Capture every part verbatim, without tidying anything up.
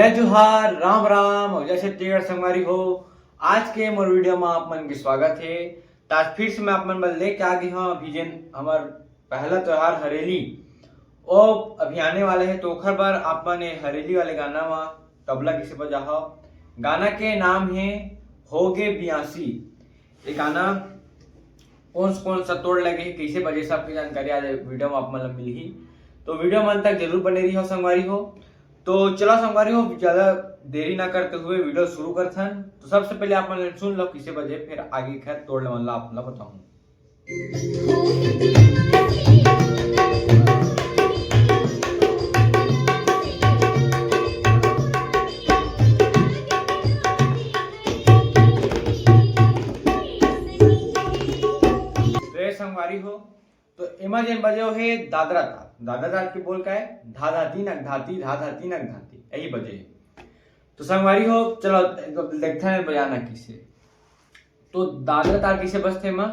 जय जोहार, राम राम अउ जय छत्तीसगढ़ संगवारी हो। आज के मोर वीडियो में आप मन के स्वागत हे। त आज फिर से मैं आप मन बर लेके आ गे हंव अभी जेन हमर पहला त्योहार हरेली, ओ अभी आने वाले हे, तो ओखर बर आप मन ए हरेली वाले गाना म तबला कइसे बजाहव। गाना के नाम हे होगे बियासी। ये गाना कौन कौन सा तोड़ लगे हे, कइसे बजे, सबके जानकारी आज वीडियो में आप मन ल मिलही। तो वीडियो में अंत तक जरूर बने रहिहव संगवारी हो। तो चला संगवारी हो, ज्यादा देरी ना करते हुए वीडियो शुरू करथन। तो सबसे पहले आप मन सुन लो कइसे बजे, फिर आगे के तोड़ मन ला आप मन ला बताहूं। तो ये संगवारी हो, तो एमा जेन बजे हे दादरा ताल। दादरा ताल के बोल का हे? धा धा तीनक धाती, धा धा तीनक धाती, यही बजे हे। तो संगवारी हो, चलो एक बार देखथन बजाना कइसे। तो दादरा ताल कइसे बजथे एमा?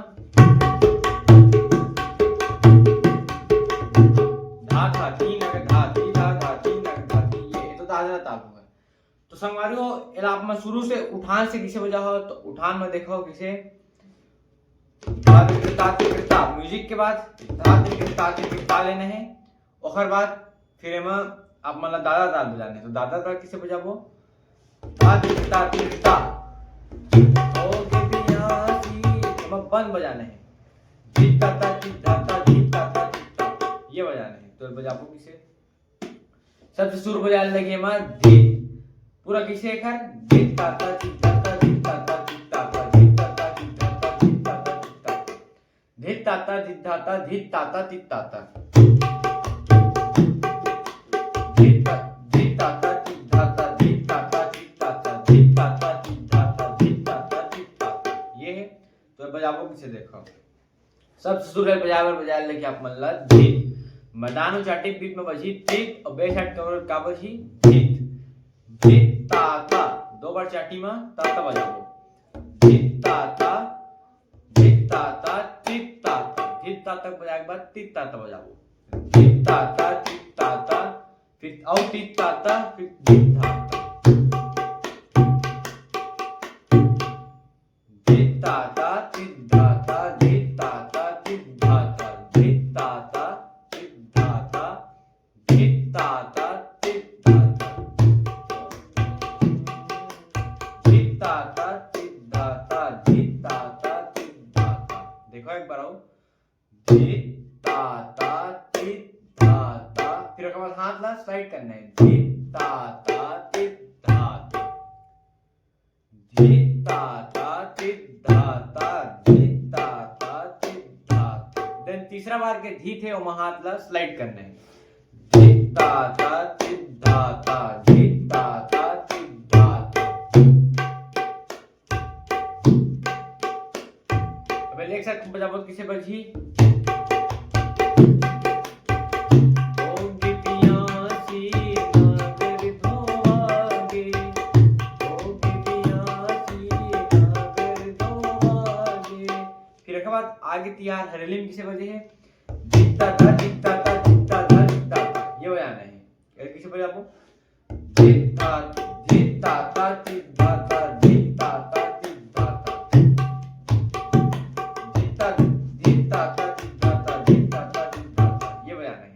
धा धा तीनक धाती, धा धा तीनक धाती, ये तो दादरा ताल होगे। तो संगवारी हो, एला आप मन शुरू से उठान से कइसे बजाहव, तो उठान में देखो कइसे धा तिरता तिरता, म्यूजिक के बाद धा तिरता तिरता लेना हे। ओकर बाद फिर एमा आप मन ला दादरा ताल बजाने। तो दादरा ताल कइसे बजाबो? धा तिरता तिरता, होगे बियासी, एमा बंद बजाना हे। धित ता ता, धित धा ता, धित ता ता, धित ता, ये बजाना हे। तो बजाबो कइसे? सबसे शुरू बजाए लगे एमा धित। पूरा कइसे एकर? धित ता ता, धित धा ता, धित ता ता, धित ता ता, धित ता ता, धित धा ता, धित ता ता, धित ता ता। धित ता ता, धित धा ता, धित ता ता। धित ता, धित ता ता, धित धा ता, धित ता ता, धित ता ता, धित ता ता, धित ता ता, धित ता ता। ये हे। तो बजाबो कइसे देखो। सबसे शुरू में बजाए बर बजाए लेके आप मन ला धित। मदान अउ चाटी बीच में बजही धित, अउ बे साइड कमर का बजही धित। धित ता ता, दो बार चाटी में ता ता बजाबो। धित ता ता, धित ता ता, तित ता ता। धित ता तक बजाए के बाद तित ता ता बजाबो। धित ता ता, तित ता ता, फिर अउ तित ता ता, फिर धित धा ता। धित ता ता, तित धा ता, धित ता ता, तित धा ता, धित ता ता, तित धा ता, धित ता ता, तित धा ता। धित ता ता, तित धा ता, धित ता ता, तित धा ता। देखो एक बार अउ। धित ता ता, तित धा ता। फिर ओकर बाद हाथ ला स्लाइड करना हे। धित ता ता, तित धा ता। धित ता ता, तित धा ता, धित ता ता, तित धा ता। देन तीसरा बार के धित हे, ओमा हाथ ला स्लाइड करना हे। धित ता ता, तित धा ता, धित ता ता, तित धा ता। अबे एक साथ बजाबो तो कइसे बजही? होगे बियासी नागर धोवागे, होगे बियासी नागर धोवागे। फिर एकर बाद आगे तिहार हरेली में कइसे बजे हे? धित ता ता, धित ता ता, धित ता ता, धित ता ता। ये बजाना हे। ये कइसे बजाबो? धित ता, धित ता ता, धित धा ता, धित ता ता, धित धा ता। धित ता, धित ता ता, धित धा ता, धित ता ता, धित धा ता। ये बजाना हे।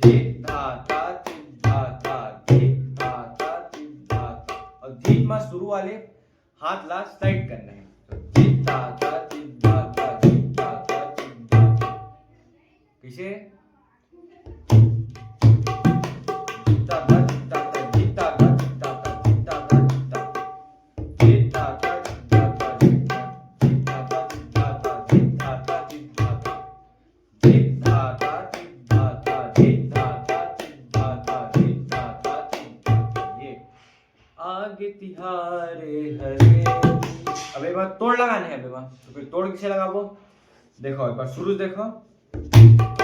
धित धा ता, धित धा ता, धित धा ता, धित धा ता। अउ धित मा शुरू वाले हाथ ला स्लाइड करना हे। तो धित ता ता, धित धा ता, धित ता ता, धित धा ता। कइसे? धित ता ता, धित धा ता, धित ता ता, धित धा ता, धित ता ता। धित ता ता, धित धा ता, धित धा ता, धित धा ता, धित धा ता, धित धा ता। धित धा ता, धित धा ता, धित धा ता, धित धा ता, धित धा ता। ये आगे तिहार हरे। अब एक बार तोड़ लगाना हे, अब एक बार। तो फिर तोड़ कइसे लगाबो? देखो, एक बार शुरू से देखो।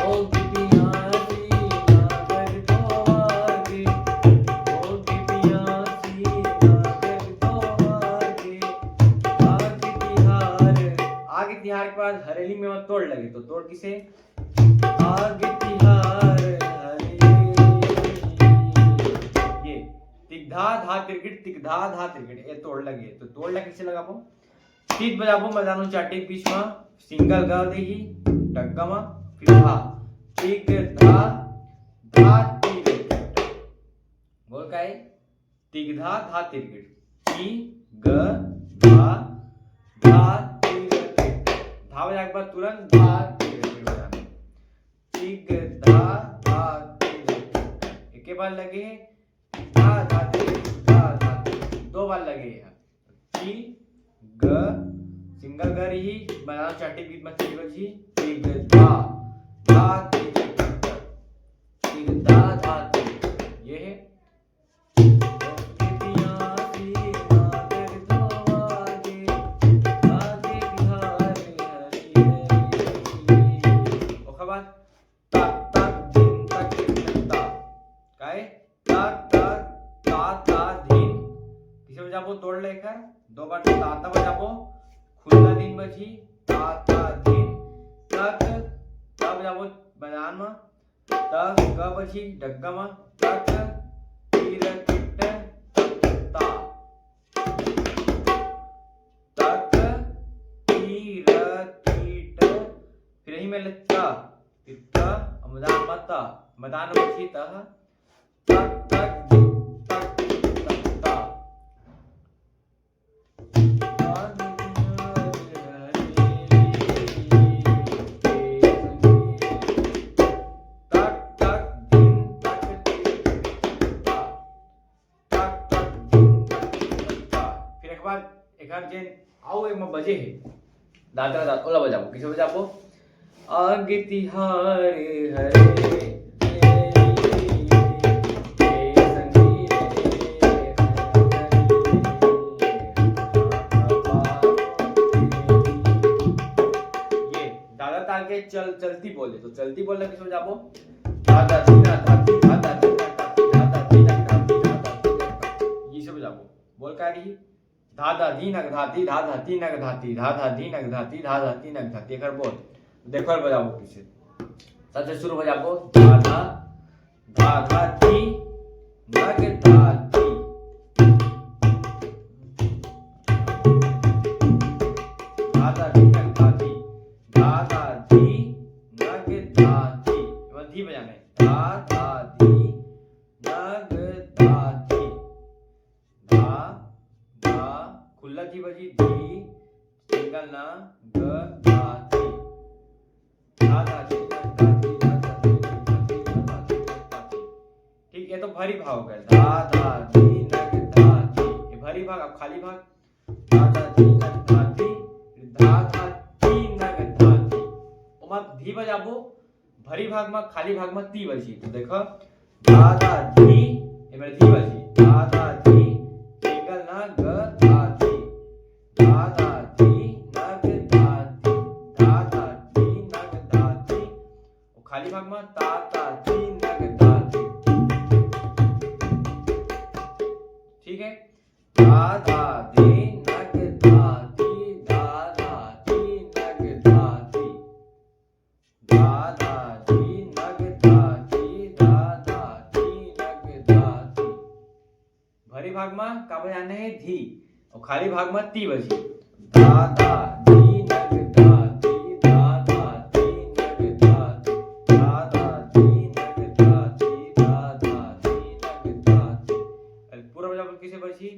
होगे बियासी नागर धोवागे, होगे बियासी नागर धोवागे। आगे तिहार, आगे तिहार के बाद हरेली में तोड़ लगे, तो तोड़ कइसे? आगे तिहार हरे। ये, धा धा तिरगिट, तिक धा धा तिरगिट, ये तोड़ लगे। तो तोड़ ला कइसे लगाबो? तीत बजाबो मदानो चाटी के बीच मा, सिंगल ग देही, डग्गा मा, फिर धा। तिक धा धा तिरगिट। बोल का है? तिक धा धा तिरगिट। ती ग धा धा तिरगिट। धा बजाए के बाद तुरंत धा तिरगिट बजाना। तिक धा धा तिरगिट। एके बार लगे हे। धा धा तिरगिट, धा धा तिरगिट। दो बार लगे हे। ती ग, सिंगल ग रही, बनाना चाटी बीच में ती बजी। तिक धा धा तिरगिट। तिक धा धा तिरगिट। ये है। ओकर बाद तक, तक, दिन, तक, दिन, तक, ता। काय? तक, तक, ता, ता, दिन। किसे बजाबो? तोड़ लेकर। दो बार ता, ता बजाबो। खुल्ला दिन बजी। ता, ता, दिन। तक, ता बजाबो बजान मा। त, क बजी डग्गा मा। तक, तीर, तिट, तक, ता। तक, तीर, तीट। फिर यही में ले त। फिर त, अमदान मा त। मदान बजी त। तक, तक, तक, तक, ता। तक, तक, दिन, तक, तक, तक, तक, दिन, तक, तक, तक। फिर एक बार, एक बार जेन आओ, एक में बजे है। दादरा दाद, ओला बजाबो, किसे बजाबो? आगे तिहार हरे, ए संगी रे, ये दादा ताल के चल, चलती बोले, तो चलती बोलना किसे बजाबो? धादा धीना धाती, धादा धीना धाती, धादा धीना धाती, धादा धीना धाती। ये सब बजाबो। बोल का रही? धादा धीनक धाती, धादा धीनक धाती, धादा धीनक धाती, धादा धीनक धाती। एकर बोल। देखो बजाबो किसे। सबसे शुरू बजाबो। धादा, धादा धी, नग धाती। धादा धीनक धाती, धादा धी, नग धाती। एमा धी बजाना है। धादा धी, नग धाती। धा, धा, खुल्ला धी बजी, धी, सिंगल ना, ग, धा, धी। धा, धा, धी, धा, धी, धा, धा, धी, धा, धी, धा, धी, धा, धी। ठीक, ये तो भरी भाग हो गया। धा, धा, धी, नग, धा, धी। ये भरी भाग, अब खाली भाग। धा, धा, धी, नग, धा, धी, धा, धा, धी, नग, धा, धी। ओमा धी बजाबो, भरी भाग मा, खाली भाग मा ती बजी। तो देखो, धा धा धी, एमे धी बजी। धा धा धी, सिंगल ना ग धा धी। धा धा धी, नग धा धी। धा धा धी, नग धा धी। और खाली भाग मा ता ता धी, नग धा धी। ठीक है, धा धा धी, नग धा धी, धा धा धी, नग धा धी। धा, धा, धी, नग, धा, धी, धा, धा, धी, नग, धा, धी। भरी भाग मा का बजाना है? धी। और खाली भाग मा ती बजी। धा, धा, धी, नग, धा, धी, धा, धा, धी, नग, धा, धी। धा, धा, धी, नग, धा, धी, धा, धा, धी, नग, धा, धी। अरे पूरा बजा बोल किसे बजी?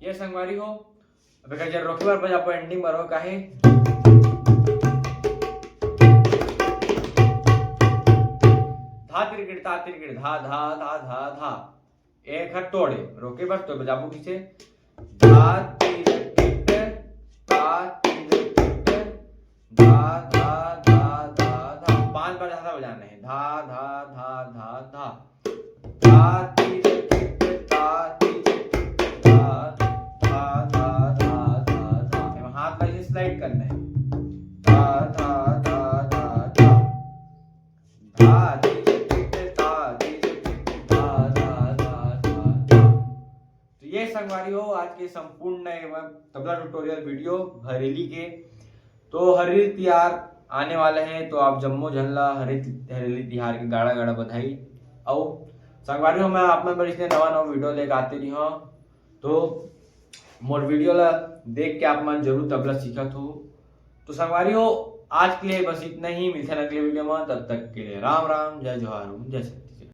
ये संगवारी हो, अब एक हजार रोके बार बजा पो ending बार हो काहे? धा तिरगिड़ ता तिरगिड़ धा धा धा धा धा। एक हाथ तोड़े, रोके बस तो बजाबो किसे? धा, तिर, टिट, ता, तिर, टिट, धा, धा, धा, धा, धा। पांच बार धाधा बजाना है। धा, धा, धा, धा, धा। धा, तिर, टिट, ता, तिर, टिट, धा, धा, धा, धा, धा, धा। एमा हाथ ला ऐसे slide करना है। धा, धा, धा, धा, धा। धा, तिर, टिट, ता, तिर, टिट, धा, धा, धा, धा, धा। तो ये संग संगवारी हो, आज के संपूर्ण ये तबला ट्यूटोरियल वीडियो हरेली के। तो हरेली तिहार आने वाले हैं, तो आप जम्मो झन ला हरे-, हरेली तिहार के गाड़ा गाड़ा बधाई। अउ संगवारी हो, मैं आप मन बर इसने नवा नवा वीडियो लेके आते रही हूँ, तो मोर वीडियो ला देख के आप मन जरूर तबला सीखत हो। तो संगवारी हो, आज के लिए बस इतना ही। मिलते हैं अगले वीडियो में, तब तक के लिए राम राम, जय जोहार, जय छत्तीसगढ़।